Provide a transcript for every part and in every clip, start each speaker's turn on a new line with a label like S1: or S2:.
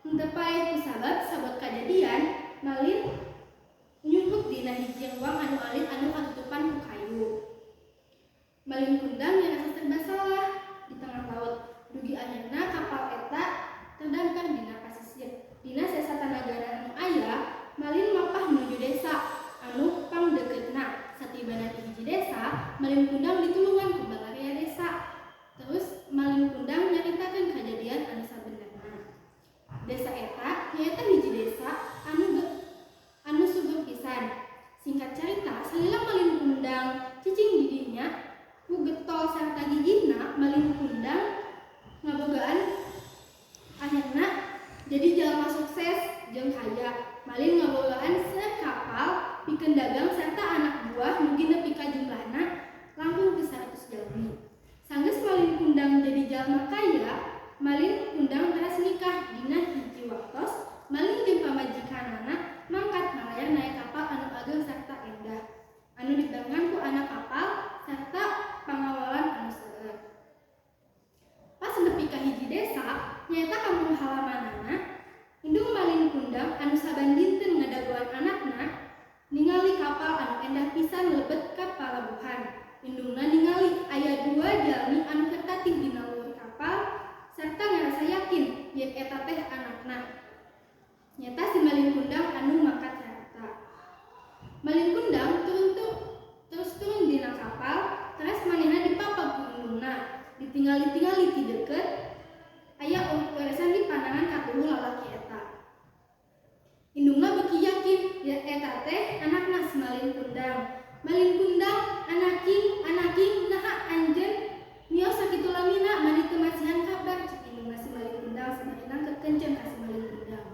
S1: Henteu paeh kusabab sabot kajadian, Malin nyumput dina hiji ruang anu alit anu katutupan ku kayu. Malin Kundang ngarasa serba salah di tengah laut. Dugi akhirna kapal eta terdampar dina pasisir. Dina sesa tanagana anu aya, Malin mapah nuju desa anu pangdeukeutna. Satibana di hiji desa, Malin Kundang ditulungan ku balarea desa. Terus Malin Kundang nyaritakeun kajadian anu sabenerna. Desa eta nyaeta hiji desa anu subur pisan. Singkat carita, salila Malin Kundang cicing di dinya, ku getol sarta gigihna Malin Kundang ngabogaan akhirna jadi jalma sukses jeung kaya. Malin ngabogaan seueur kapal pikeun dagang serta anak buah mugi nepi ka jumlahna langkung ti 100 jalmi. Sanggeus Malin Kundang jadi jalma kaya, Malin Kundang teras nikah. Dina hiji waktos, Malin jeung pamajikanana mangkat ngalayar naek kapal anu ageng sarta endah anu dibarengan ku anak kapal sarta pangawalan anu seueur. Pas nepi ka hiji desa, nyaeta kampung halamanana, indung Malin Kundang anu saban dinten ngadagoan anakna ningali kapal anu endah pisan lebet ka palabuhan. Indungna ningali aya dua jalmi anu keur tatih dina luhur kapal sarta ngarasa yakin yen eta teh anakna. Nyata si Malin Kundang anu mangkat harta. Malin Kundang turun terus turun dina kapal, teras manehna dipapag ku indungna. Ditingali-tingali ti deukeut, aya goresan di panangan katuhu lalaki eta. Indungna beuki yakin yen eta teh anakna si Malin Kundang. "Malin Kundang, anaking, anaking, naha anjeun mios sakitu lamina mani teu masihan kabar?" cek indungna si Malin Kundang sabari nangkep kenceng ka si Malin Kundang.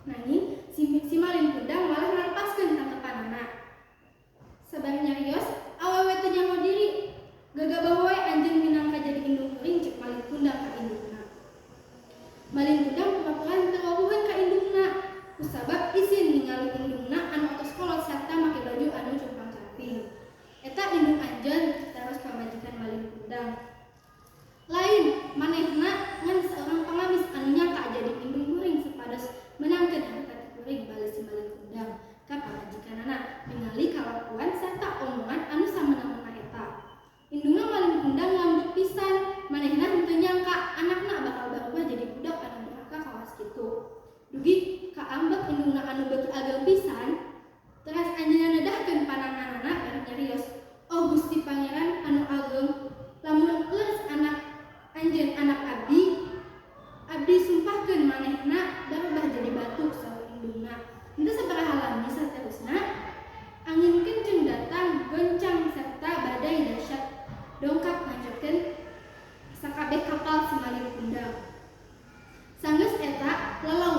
S1: Nanging si Malin Kundang malah ngalepaskeun tangkepanana. Sabari nyarios, "Awewe teu nyaho diri, gagabah wae anjeun minangka jadi indung kuring," cek Malin Kundang ka indungna. Malin Kundang pura-pura henteu wawuheun ka indungna kusabab isin ningali indungna anu atos kolot sarta make baju anu compang-camping. "Eta indung anjeun?" taros pamajikan Malin Kundang. "Lain, manehna ngan saurang pangamis anu nyangka jadi indung kuring supados meunangkeun harta ti kuring," bales si Malin Kundang ka pamajikanana ningali kalakuan sarta omongan anu samenang-menang eta. Indungna Malin Kundang ngambek pisan, manehna henteu nyangka anakna bakal barubah jadi budak anu durhaka kawas kitu. Dugi ka ambek indungna anu beuki ageng pisan, teras anjeunna nedahkeun pananganana bari nyarios, "Oh Gusti Pangeran anu ageng, lamun leres anak anjeun anak abdi, abdi sumpahkeun manehna barubah jadi batu," saur indungna. Henteu sabaraha lami saterusna, angin kenceng datang goncang serta badai dahsyat dongkap ngancurkeun sakabeh kapal si Malin Kundang. Sanggeus eta lalautan.